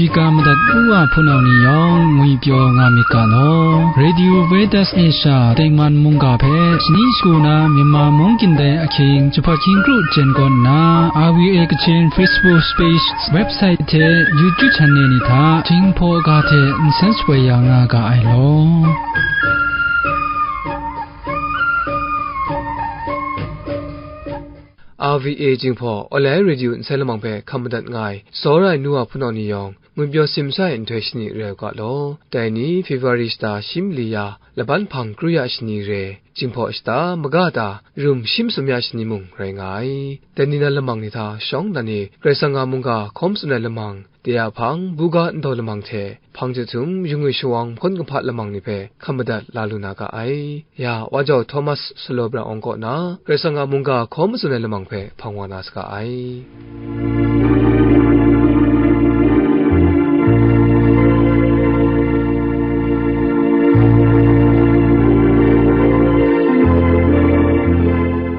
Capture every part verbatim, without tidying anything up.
Ga madat u wa hpunau ni yawng ngwi pyaw nga myit ga law. Radio Vedas Asia Tengman mungga hpe shani shagu na Myanmar mung kyin dai ahkying jahpat hkying kru jen kawn nna, R V A Kachin Facebook page, website hte YouTube channel ni hta Jinghpaw ga hte nsen shapoi ya nga ga ai law. R V A Jinghpaw online radio nsai lamang hpe hkam madat nga ai, tsawra ai nu wa hpunau ni yawng, ngwi pyaw simsa ai nhtoi shani rai u ga law. Dai ni February shata shi mali ya, laban hpang kru ya shani re, Jinghpaw shata maga ta rum shi masum ya shani mung rai nga ai. Dai ni na lamang ni hta shawng dan e, Karai Kasang a mungga hkaw matsun ai lamang, de a hpang, buga ndaw lamang hte, hpang jahtum, yung e shawang, hkawn kahpa lamang ni hpe hkam madat la lu na ga ai. Ya, Wa Jau Thomas Salo Bra Awng kaw na, Karai Kasang a mungga hkaw matsun ai lamang hpe hpang wa na saga ai.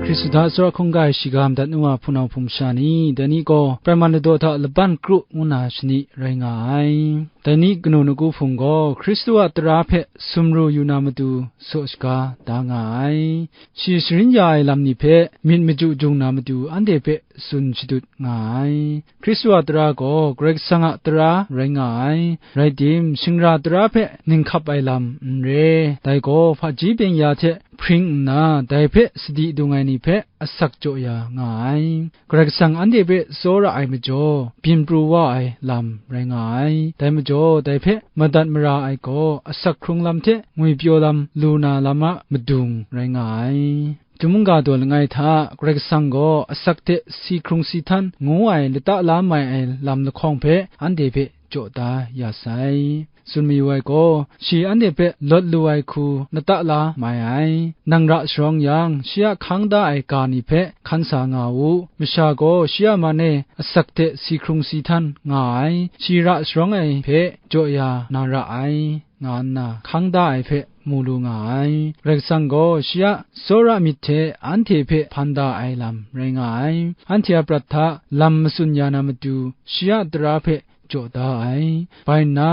Hkristu hta tsawra hkungga ai shiga madat nu wa hpunau hpung masha ni, dai ni gaw, Praima Ladaw hta laban kru ngu na shani rai nga ai. Dai ni kanu nagu hpung gaw, Hkristu a tara hpe sumru yu na matu saw shaga da nga ai. Shi sharin ya ai lam ni hpe myit maju jung na matu anhte hpe tsun shadut nga ai. Hkristu a tara gaw Karai Kasang a tara rai nga ai. Rai tim, shingra tara hpe ninghkap ai lam n re. Dai gaw hpaji byeng-ya hte hpring nna, dai hpe sadi dung ai ni hpe asak jaw ya nga ai. Karai Kasang anhte hpe tsawra ai majaw, byin pru wa ai lam rai nga ai. Dai majaw, dai hpe madat mara ai gaw, asak hkrung lam hte ngwipyaw lam lu na lam a madung rai nga ai. Chyum mungga daw langai hta, Karai Kasang gaw asak hte si hkrung si htan ngu ai lata la mai ai lam lahkawng hpe anhte hpe jaw da ya sai. Tsun mayu ai gaw, shi anhte hpe lawt lu ai hku lata la mai ai. Nang ra sharawng yang, shi a hkang da ai ga ni hpe hkan sa nga u. Masha gaw shi a man e asak hte si hkrung si htan nga ai, shi ra sharawng ai hpe jaw ya na ra ai, nga nna hkang da ai hpe mu lu nga ai. Karai Kasang gaw shi a tsawra myit hte anhte hpe hpan da ai lam rai nga ai. Anhte a prat hta lam matsun ya na matu, shi a tara hpe jaw da ai. Bai nna,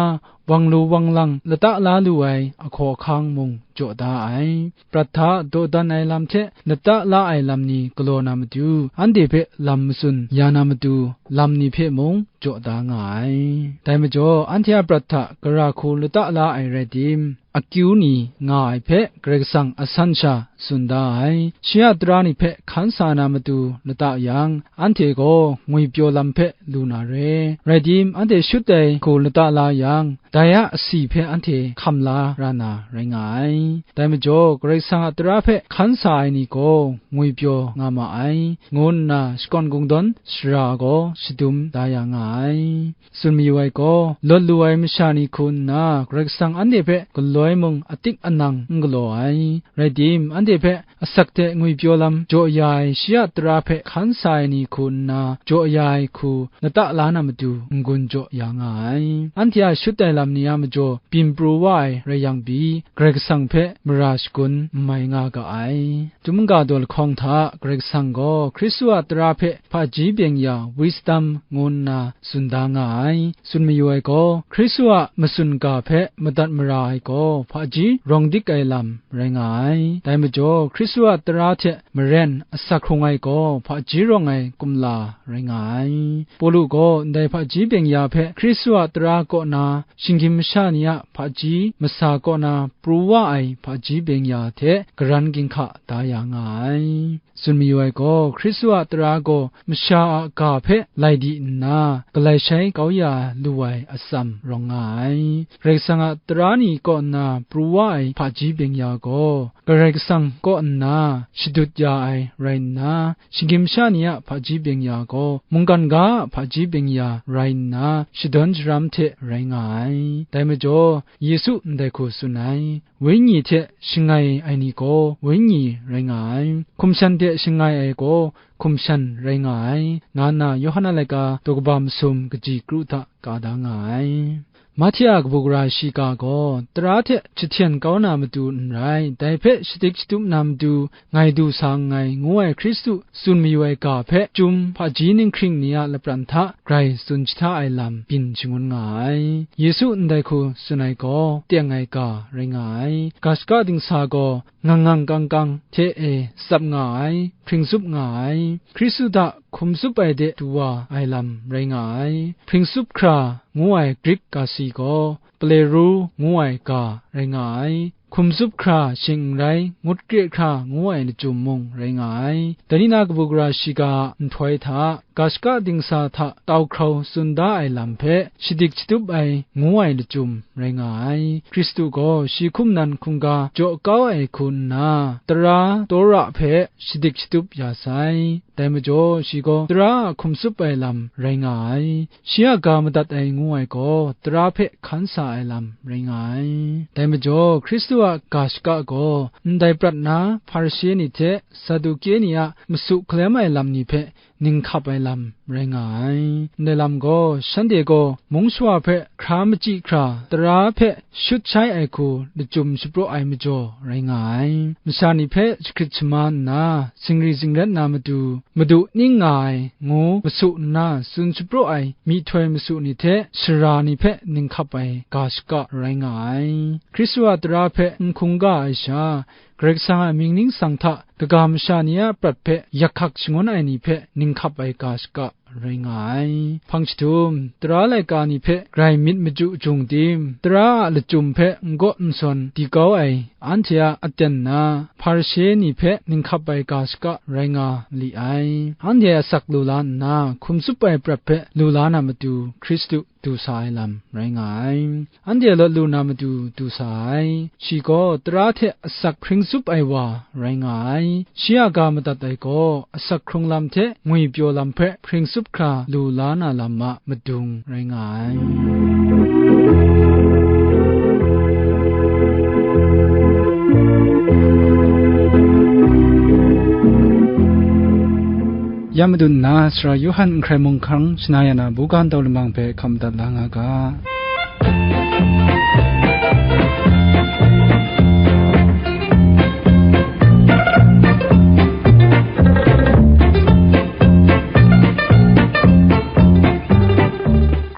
wang lu wang lang lata la lu ai ahkaw ahkang mung jaw da ai. Prat hta dawdan ai lam hte lata la ai lam ni galaw na matu, anhte hpe lam matsun ya na matu, lam ni hpe mung jaw da nga ai. Dai majaw, anhte a prat hta gara hku lata la ai rai tim, akyu ni nga ai hpe Karai Kasang a san sha tsun da ai. Shi a tara ni hpe hkan sa na matu lata yang, anhte gaw ngwipyaw lam hpe lu na re. Rai tim, anhte shut ai hku lata la yang, dai a asi hpe anhte hkam la ra na rai nga ai. Dai majaw, Karai Kasang a tara hpe hkan sa ai ni gaw ngwipyaw nga ma ai, ngu nna shakawn kungdawn sara gaw shadum da ya nga ai. Tsun mayu ai gaw, lawt lu ai masha ni hku nna, Karai Kasang anhte hpe galoi mung atik anang n galaw ai. Rai tim, anhte hpe asak hte ngwipyaw lam jaw ya ai shi a tara hpe hkan sa ai ni hku nna, jaw ya ai hku lata la na matu n-gun jaw ya nga ai. Anhte a shut ai lam ni a majaw byin pru wa ai rai yang pyi, Karai Kasang hpe mara shagun n mai nga ga ai. Chyum mungga daw lahkawng hta, Karai Kasang gaw Hkristu a tara hpe hpaji byeng-ya, wisdom, ngu nna tsun da nga ai. Tsun mayu ai gaw, Hkristu a matsun ga hpe madat mara ai gaw, hpaji rawng dik ai lam rai nga ai. Dai majaw, Hkristu a tara hte maren asak hkrung ai gaw, hpaji rawng ai kumla rai nga ai. Pawlu gaw ndai hpaji byeng-ya hpe Hkristu a tara kaw na, shinggyim masha ni a hpaji masa kaw na pru wa ai hpaji byeng-ya hte karan ginhka da ya nga ai. Tsun mayu ai gaw, Hkristu a tara gaw masha a ga hpe lai di nna, galai shai kau ya lu ai atsam rawng nga ai. Karai Kasang a tara ni kaw nna pru wa ai hpaji byeng-ya gaw, Karai Kasang kaw nna shadut ya ai rai nna, shinggyim sha ni a hpaji byeng-ya gaw, mungkan ga a hpaji byeng-ya rai nna, shadawn sharam hte rai nga ai. Dai majaw, Yesu ndai hku tsun ai, Wenyi hte shangai ai ni gaw wenyi rai nga ai, hkum shan hte shangai ai gaw hkum shan rai nga ai, nga nna Yawhan a laika daw kaba masum kaji kru hta ka da nga ai. Mahte a kabu gara shiga gaw tara hte jahten kau na matu n rai, dai hpe shadik shatup na matu ngai du sa nngai, ngu ai Hkristu tsun mayu ai ga hpe chyum hpaji ninghkring ni a lapran hta grai tsun jahta ai lam byin shangun nga ai. Yesu ndai hku tsun ai gaw teng ai ga rai nga ai. Ga shaka dingsa gaw ngang ngang kang kang hte e tsap nga ai, hpring tsup nga ai, Hkristu hta hkum tsup ai de du wa ai lam rai nga ai. Hpring tsup hkra ngu ai Grik ga si gaw, paleru ngu ai ga rai nga ai. Hkum tsup hkra shing n rai, ngut kre hkra ngu ai lachyum mung rai nga ai. Dai ni na kabu gara shiga a nhtoi hta, ga shaka dingsa hta tau hkrau tsun da ai lam hpe shadik shatup ai ngu ai lachyum rai nga ai. Hkristu gaw shi hkum nan hkungga jaw kau ai hku nna, tara tara hpe shadik shatup ya sai. Dai majaw, shi gaw tara a hkum tsup ai lam rai nga ai. Shi a ga madat ai ngu ai gaw tara hpe hkan sa ai lam rai nga ai. Dai majaw, Hkristu a ga shaka gaw ndai prat na Hparishe ni hte Saduke ni a masu hkalem ai lam ni hpe ninghkap ai lam rai nga ai. Ndai lam gaw, shanhte gaw mung shawa hpe hkra machyi hkra, tara hpe shut shai ai hku lachyum shapraw ai majaw rai nga ai. Masha ni hpe jahkrit shaman nna, singri zingrat na matu, madu ning nga ai, ngu masu nna tsun shapraw ai myihtoi masu ni hte sara ni hpe ninghkap ai ga shaka rai nga ai. Hkristu a tara hpe n hkungga ai sha, Karai Kasang a mying ningsang hta kaga masha ni a prat hpe yak hkak shangun ai ni hpe ninghkap ai ga shaka rai nga ai. Hpang jahtum, tara laika ni hpe grai myit machyu jung tim, tara a lachyum hpe n gaw n sawn di kau ai anhte a aten na Hparishe ni hpe ninghkap ai ga shaka rai nga li ai. Anhte asak lu la nna, hkum tsup ai prat hpe lu la na matu, Hkristu du sa ai lam rai nga ai. Anhte lawt lu na matu du sa ai. Shi gaw tara hte asak hpring tsup ai wa rai nga ai. Shi a ga madat ai gaw asak hkrung lam hte ngwipyaw lam hpe hpring tsup hkra lu la na lam a madung rai nga ai. Ya madun nna, Sara Yawhan n hkrai mung hkang shana ya na buga ntau lamang hpe hkam dat la nga ga.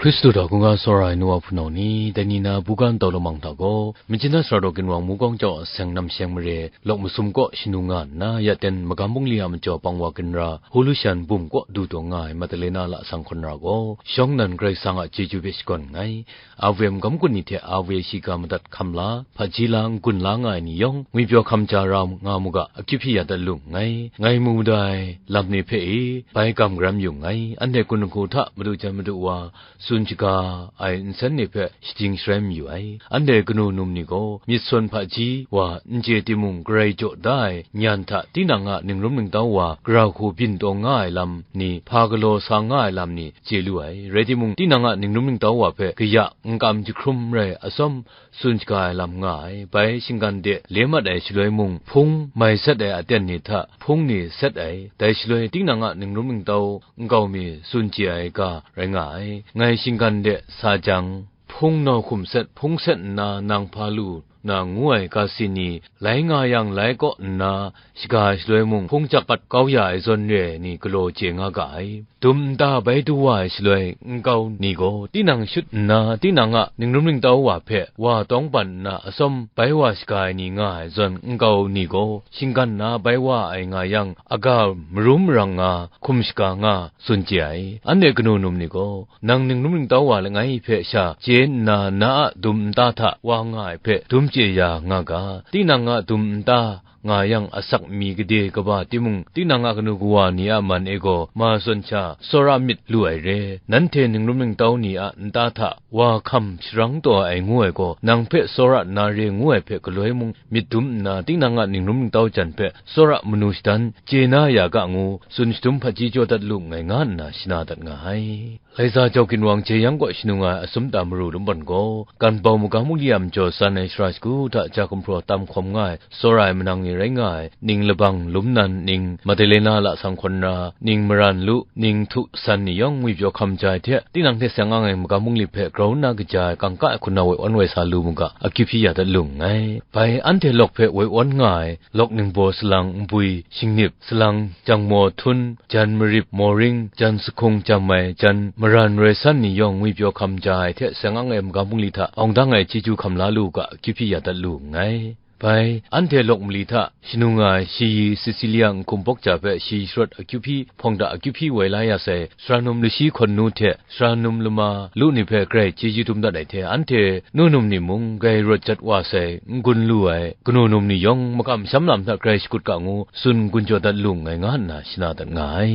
Hkristu hta hkungga tsawra ai nu wa hpunau ni, dai ni na buga ntau lamang hta gaw, Machyin na Sara Daw Ginwang Mungkawng Jau a seng Namsheng mare, Lawk masum kaw shanu nga nna, ya ten magam bungli a majaw pang wa ginra, Hulu shan bum kaw du taw nga ai Madalena lasang hkawn ra gaw, shawng nnan Karai Kasang a chyeju hpe shakawn nngai. A V M gam gun ni hte a V A shiga madat hkam la, hpaji la, n-gun la nga ai ni yawng, ngwipyaw hkam ja ra nga mu ga, akyu hpyi ya dat lu nngai. Ngai mu mada ai lam ni hpe e, bai gam garam yu nngai. Anhte gun lahku hta madu jan madu wa, tsun shaga ai nsen ni hpe shajing sharai mayu ai. Anhte kanu num ni gaw myit sawn hpaji wa n chye timung, garai jaw da ai nyan hta tinang a ningrum ningtau wa gara hku byin taw nga ai lam ni, hpa galaw sa nga ai lam ni chye lu ai. Rai timung, tinang a ningrum ningtau wa hpe kaya n kam jahkrum rai atsawm, tsun shaga ai lam nga ai. Bai shinggan de le mat ai shaloi mung, hpung mai sat ai aten ni hta hpung ni sat ai. Dai shaloi tinang a ningrum ningtau nkau mi tsun chye ai ga rai nga ai. Ngai shinggan de sa jang, hpung nawhkum sat, hpung sat nna nang hpa lu na ngu ai ga si ni, lai nga yang lai kaw nna, shaga shaloi mung hpung jak pat kau ya ai zawn re ai ni galaw chye nga ga ai. Dum nta bai du wa ai shaloi nkau ni gaw tinang shut nna, tinang a ningrum ningtau wa hpe wa tawng ban nna atsawm bai wa shaga ai ni nga ai zawn, nkau ni gaw shinggan na bai wa ai nga yang, aga marum marang nga, hkum shaga nga, tsun chye ai. Anhte kanu num ni gaw, nang ningrum ningtau wa langai hpe sha chye nna, na a dum nta hta wa nga ai hpe dum chye ya nga ga, tinang a dum nta nga yang asak mi gade kaba timung, tinang a kanu kawa ni a man e gaw ma zawn sha tsawra myit lu ai re. Nanhte ningrum ningtau ni a nta hta wa hkam sharang taw ai ngu ai gaw, nang hpe tsawra nna re ngu ai hpe galoi mung myit dum nna, tinang a ningrum ningtau jan hpe tsawra manu shadan chye na ya ga ngu, tsun shadum hpaji jaw dat lu nngai, nga nna shana dat nga ai. Laiza jau ginwang jeyang kaw shanu nga ai asum ta maru lum ban gaw, kan bau magam mung li a majaw san ai shara shagu hta ja gumhpraw tam hkawm nga ai, tsawra ai manang ni rai nga ai, ning labang lum nan, ning Madalena lasang hkawn ra, ning maran lu, ning htu san ni yawng ngwipyaw hkam ja ai hte, tinang hte seng ang ai magam bungli hpe grau nna kaja ai kangka ai hku na woi awn woi sa lu mu ga, akyu hpyi ya dat lu nngai. Bai anhte lawk hpe woi awn nga ai, lawk ningbaw salang npwi, shingnip, salang jangmaw htum, jan marip, mawring, jan sahkung jam ai, jan maran roi san ni yawng ngwipyaw hkam ja ai hte seng ang ai magam bungli hta awng dang ai chyeju hkam la lu u ga, akyu hpyi ya dat lu nngai. Bai, anhte lawk mali hta shanu nga ai shayi Sisilia nhkum bawk ja hpe shayi sharawt akyu hpyi, hpawng da akyu hpyi woi la ya sai, sara num lashi hkawn nu hte sara num lama lu ni hpe grai chyeju dum dat ai hte, anhte nu num ni mung grai rawt jat wa sai, n-gun lu ai kanu num ni yawng makam sham lam hta grai shakut ga ngu, tsun gun jaw dat lu nngai nga nna shana dat nga ai.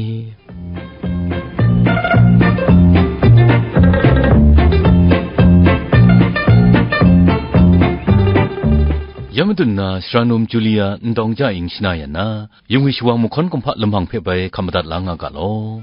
Ya madun na, sara num Julia n dawng ja ing shana yan na, yung ai shawang mahkawn kumhpa lamang hpe bai hkam madat la nga ga law.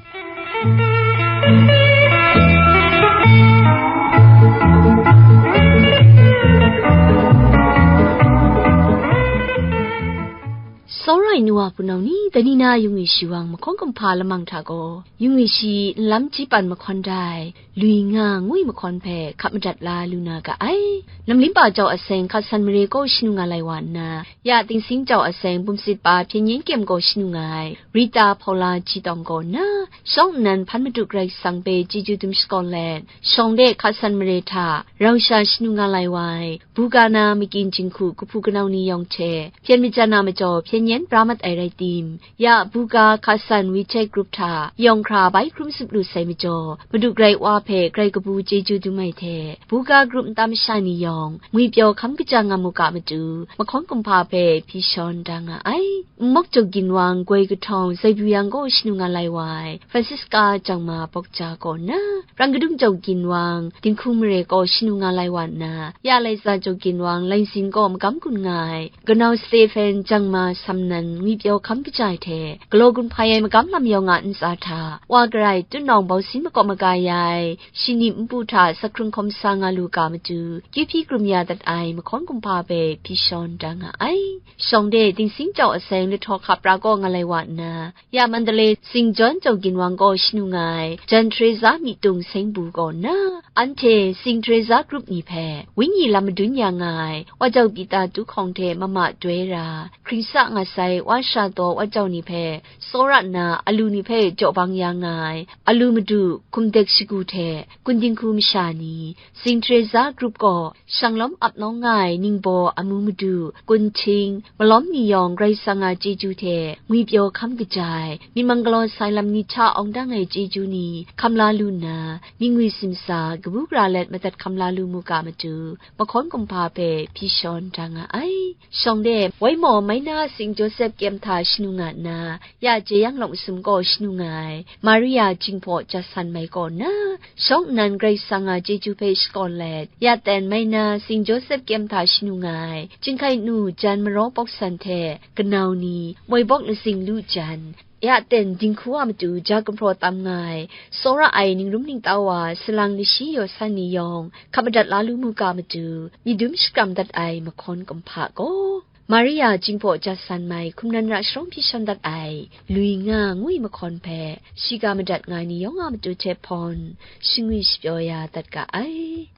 Tsawra ai nu wa hpunau ni, dai ni na yung ai shawang mahkawn kumhpa lamang hta gaw, yung ai shi nlam ji pan mahkawn da ai, Lui Nga ngu ai mahkawn hpe hkap madat la lu na ga ai. Namlim pa jau aseng hkat san mare kaw shanu nga lai wa nna, ya Dingsing jau aseng bumsit pa hpyen yen kyem kaw shanu nga ai, Rita Hpaula Jitawng kaw nna, shawng nnan hpan Madu Karai Kasang hpe chyeju dum shakawn let, shawng de hkat san mare hta, rau sha shanu nga lai wa ai, buga na makyin jinghku kahpu kanau ni yawng hte, hpyen majan a majaw hpyen yen pra mat ai rai tim, ya buga hkat san WeChat group hta yawng hkra bai hkrum zup lu sai majaw, Madu Karai Wa hpe grai kabu chyeju dum ai hte, buga group nta masha ni yawng ngwipyaw hkam kaja nga mu ga matu, mahkawn kumhpa hpe hpyi shawn da nga ai. Nmawk Jau Ginwang, Goi Kahtawng, Zaibu Yang kaw shanu nga lai wa ai, Francisca Jangma Bawkja kaw nna, Rang Kadung Jau Ginwang, Dinghku Mare kaw shanu nga lai wa nna, ya Laiza Jau Ginwang, Lainsin kaw magam gun nga ai, Ganau Stephen Jangma Samnan ngwipyaw hkam kaja ai hte, galaw gun hpai ai magam lam yawng a ntsa hta, Wa Karai, Tutnawng Bausin makawp maga ya ai, Shinip npu hta sakhkrung hkawm sa nga lu ga matu, kyu hpyi krum ya dat ai mahkawn kumhpa hpe hpyi shawn da nga ai. Shawng de Dingsing jau aseng lahtaw hkap ra kaw nga lai wa nna, ya Mandalay Singjawn Jau Ginwang kaw shanu nga ai, Jan Teresa Myitung Seng Bu kaw nna, anhte Sing Teresa group ni hpe, wenyi lam madun ya nga ai, Wa Jau Pita Tu Hkawng hte mama doi ra, hkring sa nga sai, Wa Sha Taw Wa Jau ni hpe, tsawra nna alu ni hpe jaw bang ya nga ai, alu madu, hkum dek shagu hte, kun dinghku masha ni, Sing Teresa group kaw, shang lawm ap nawng nga ai ningbaw amu madu, kun hting, malawm ni yawng Karai Kasang a chyeju hte ngwipyaw hkam kaja ai, myit mang galaw sai lam ni hta awng dang ai chyeju ni hkam la lu nna, myit ngwi simsa, kabu gara let madat hkam la lu mu ga matu, mahkawn kumhpa hpe hpyi shawn da nga ai. Shawng de, Waimaw Maina Sing Joseph kyem hta shanu nga nna, ya Jeyang Lawng Sum kaw shanu nga ai, Maria Jinghpaw Jasan Mai kaw nna, shawng nnan Karai Kasang a chyeju hpe shakawn let, ya ten Maina Sing Joseph kyem hta shanu nga ai, Chyinghkai Nu Jan Maraw Bawksan hte kanau ni, Moi Bawk Lasing Lu Jan, ya ten dinghku a matu ja gumhpraw tam nga ai, tsawra ai ningrum ningtau wa salang lashi yaw san ni yawng, hkap madat la lu mu ga matu, myit dum shakram dat ai mahkawn kumhpa gaw, Maria Jinghpaw Jasan Mai hkum nan ra sharawng hpyi shawn dat ai, Lui Nga ngu ai mahkawn hpe, shiga madat nga ai ni yawng a matu hte hpawn, shingwi shapyaw ya dat ga ai.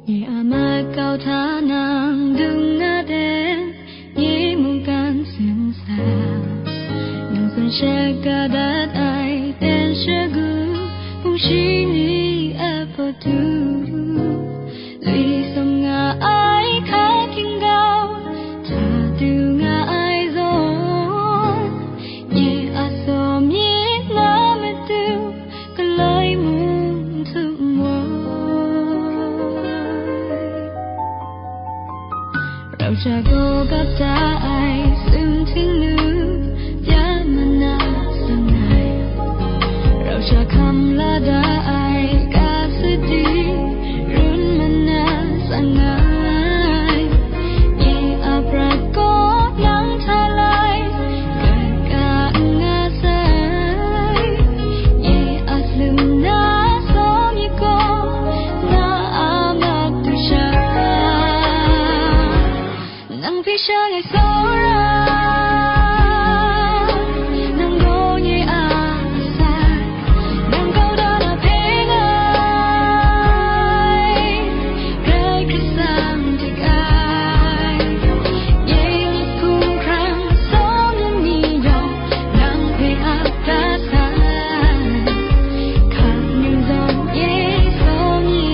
Nye a makau hta nang dung nga ten, nye mungkan tsun sa, nang tsun shaga dat ai ten shagu, hpung shingli a pawt tu, lui sum nga ai hka hkinggau, hta du nga ai zawn, nye a saw myit na matu, galoi mung htu nwai. Rau sha gaw gap da ai sum htingnu, bya mana sang ai. Rau sha hkam la da ai ka sadi, run mana sang ai. Nye Shangai tsawra, nang gaw nye a asak, nang kau da na hpe ngai, Karai Kasang dik ai. Nye myit hkumhkrang sawm yin ni yawng, nang hpe ap da sai, hka ningzawng nye sawm yin.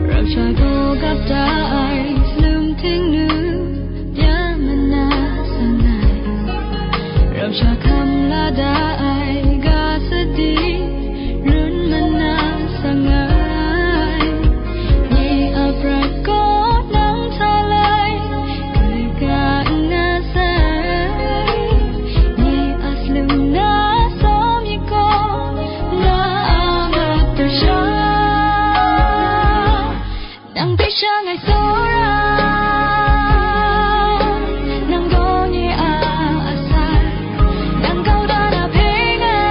Rau sha gaw gap da ai, salum htingnu bya mana sang ai. Rau sha hkam la da ai, ga sadi run mana sang ai. Nye a prat gaw nang hta lai, kai ga nna sai, nye a salum na sawm myit gaw, na a mat da sha, nang hpe shangai tsawra, nang gaw nye a asak, nang kau da na hpe ngai,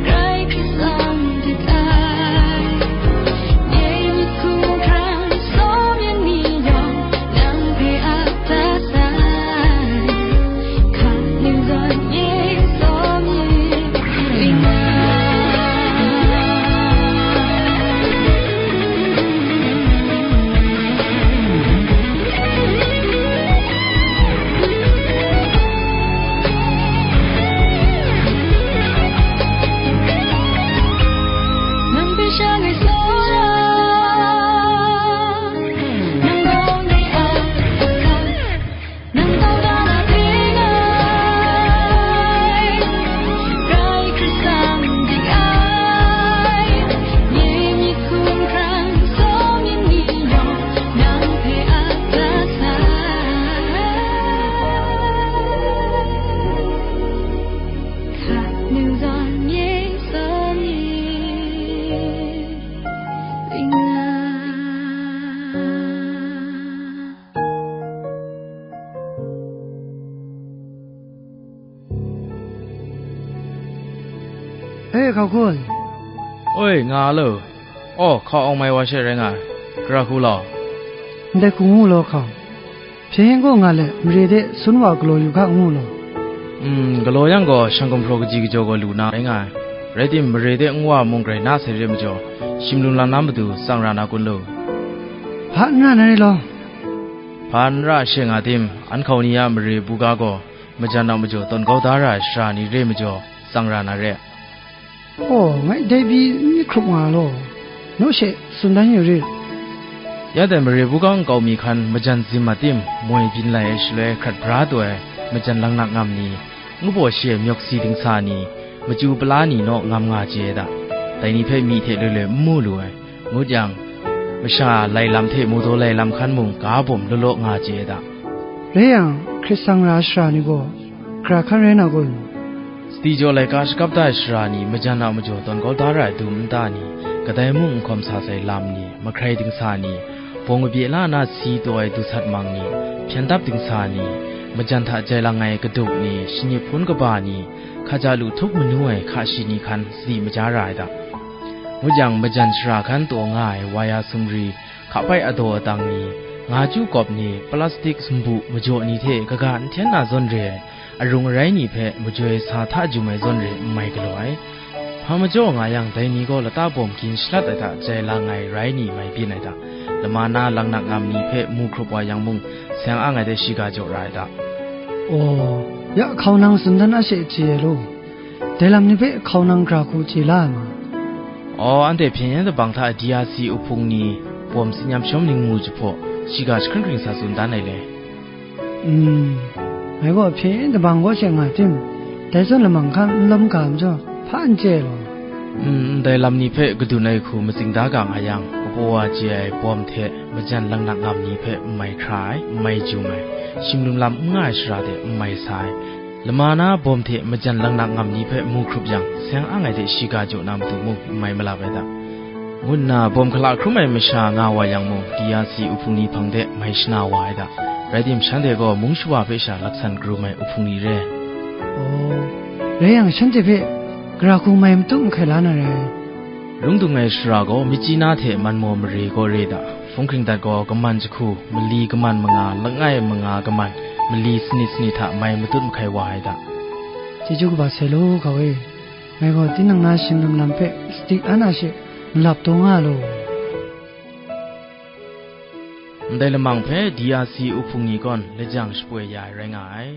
Karai Kasang dik ai. Nye myit hkumhkrang sawm yin ni yawng, nang hpe ap da sai, hka ningzawng nye sawm yin. Nang hpe shangai tsawra, nang gaw nye a asak, nang kau da na hpe ngai, Karai Kasang dik ai. Nye myit hkumhkrang sawm yin ni yawng, nang hpe ap da sai, hka ningzawng nye sawm yin. E, hkau hkun. Oi, nga a lo. Aw, hkau awng mai wa she rai nga ai. Gara hku law. Ndai hku ngu law, hkau. Hpyen gaw nga let, mare de sun wa galaw yu hka ngu law. Mm, galaw yang gaw, shang gumhpraw kaji kajaw gaw lu na rai nga ai. Rai tim, mare de nwa mung grai na sai re majaw, shim lum lam na matu tsang ra na kun lu. Hpa n ra na re law. Hpa n ra she nga tim, an hkau ni a mare buga gaw, majan a majaw tawn kau da ra ai shara ni re majaw, tsang ra na re. Aw, ngai dai pyi n myit hkrup nga law, naw she tsun dan yu rit. Ya dai mare buga nkau mi hkan majan zim a tim, moi byin lai ai shaloi hkrat bra taw ai, majan laknak ngam ni, ngu baw shi ai myawk si dingsa ni, machyu pala ni naw ngam nga chye ai da. Dai ni hpe myi hte loi loi n mu lu ai, ngut yang, masha lai lam hte mu daw lai lam hkan mung ga bawm law law nga chye ai da. Rai yang, hkrit sang ra shara ni gaw, gara hkan rai na kun? Sadi jaw laika shakap da ai shara ni, majan a majaw tawn kau da ra ai dum nta ni, kadai mung n hkawm sa sai lam ni, mahkrai dingsa ni, bawng kabye la na si taw ai du sat mang ni, hpyen dap dingsa ni, majan hta jai lang ai kaduk ni, shanyi hpun kaba ni, hkaja lu htup manu ai hka shi ni hkan sadi maja ra ai da. Ngut yang, majan shara hkan taw nga ai waya sumri, hka pai adaw adang ni, nga chyu kawp ni, plastik sumbu majaw ni hte kaga n hten na zawn re ai, arung arai ni hpe majoi sa hta jum ai zawn re n mai galaw ai. Hpa majaw nga yang, dai ni gaw lata bawm gin shalat ai hta jai lang ai rai ni mai byin ai hta, lama na laknak ngam ni hpe mu hkrup wa yang mung, seng ang ai de shiga jaw ra ai hta. Aw, ya hkau nang tsun dan a she chye ai law, dai lam ni hpe hkau nang gara hku chye la ai ma? Aw, anhte hpyen yen tabang hta D R C uhpung ni, bawm tsin yam shawm ning mu jahpaw, shiga jahkring hkring sa tsun dan ai le. Mm, ngai gaw hpyen tabang kaw she nga tim, dai zawn lamang hkan n lawm ga majaw, hpa n chye ai law. Mm, ndai lam ni hpe kadun ai hku matsing da ga nga yang, kabaw wa chye ai bawm hte majan laknak ngam ni hpe n mai hkra ai, n mai jum ai, shim lum lam n nga ai shara de n mai sa ai, lama na bawm hte majan laknak ngam ni hpe mu hkrup yang, seng ang ai de shiga jaw na matu mung n mai malap ai da. Ngu nna bawm hkala hkrum ai masha nga wa yang mung, D R C uhpung ni hpang de mai shana wa ai da. Rai tim, shanhte gaw mung shawa hpe sha laksan karum ai uhpung ni re. Aw. Rai yang, shanhte hpe gara hku mai matut mahkai la na rai. Lungdung ai shara gaw myit chyi na hte man maw mare gaw re da, hpung hkring dat gaw kaman jahku, mali kaman manga, langai manga kaman, mali sanit sanit hta mai matut mahkai wa ai da. Chyeju kaba sai law, hkau e. Ngai gaw tinang na shinglim lam hpe sadik an a she malap taw nga law. Ndai lamang hpe D R C uhpung ni kawn lajang shapoi ya ai rai nga ai.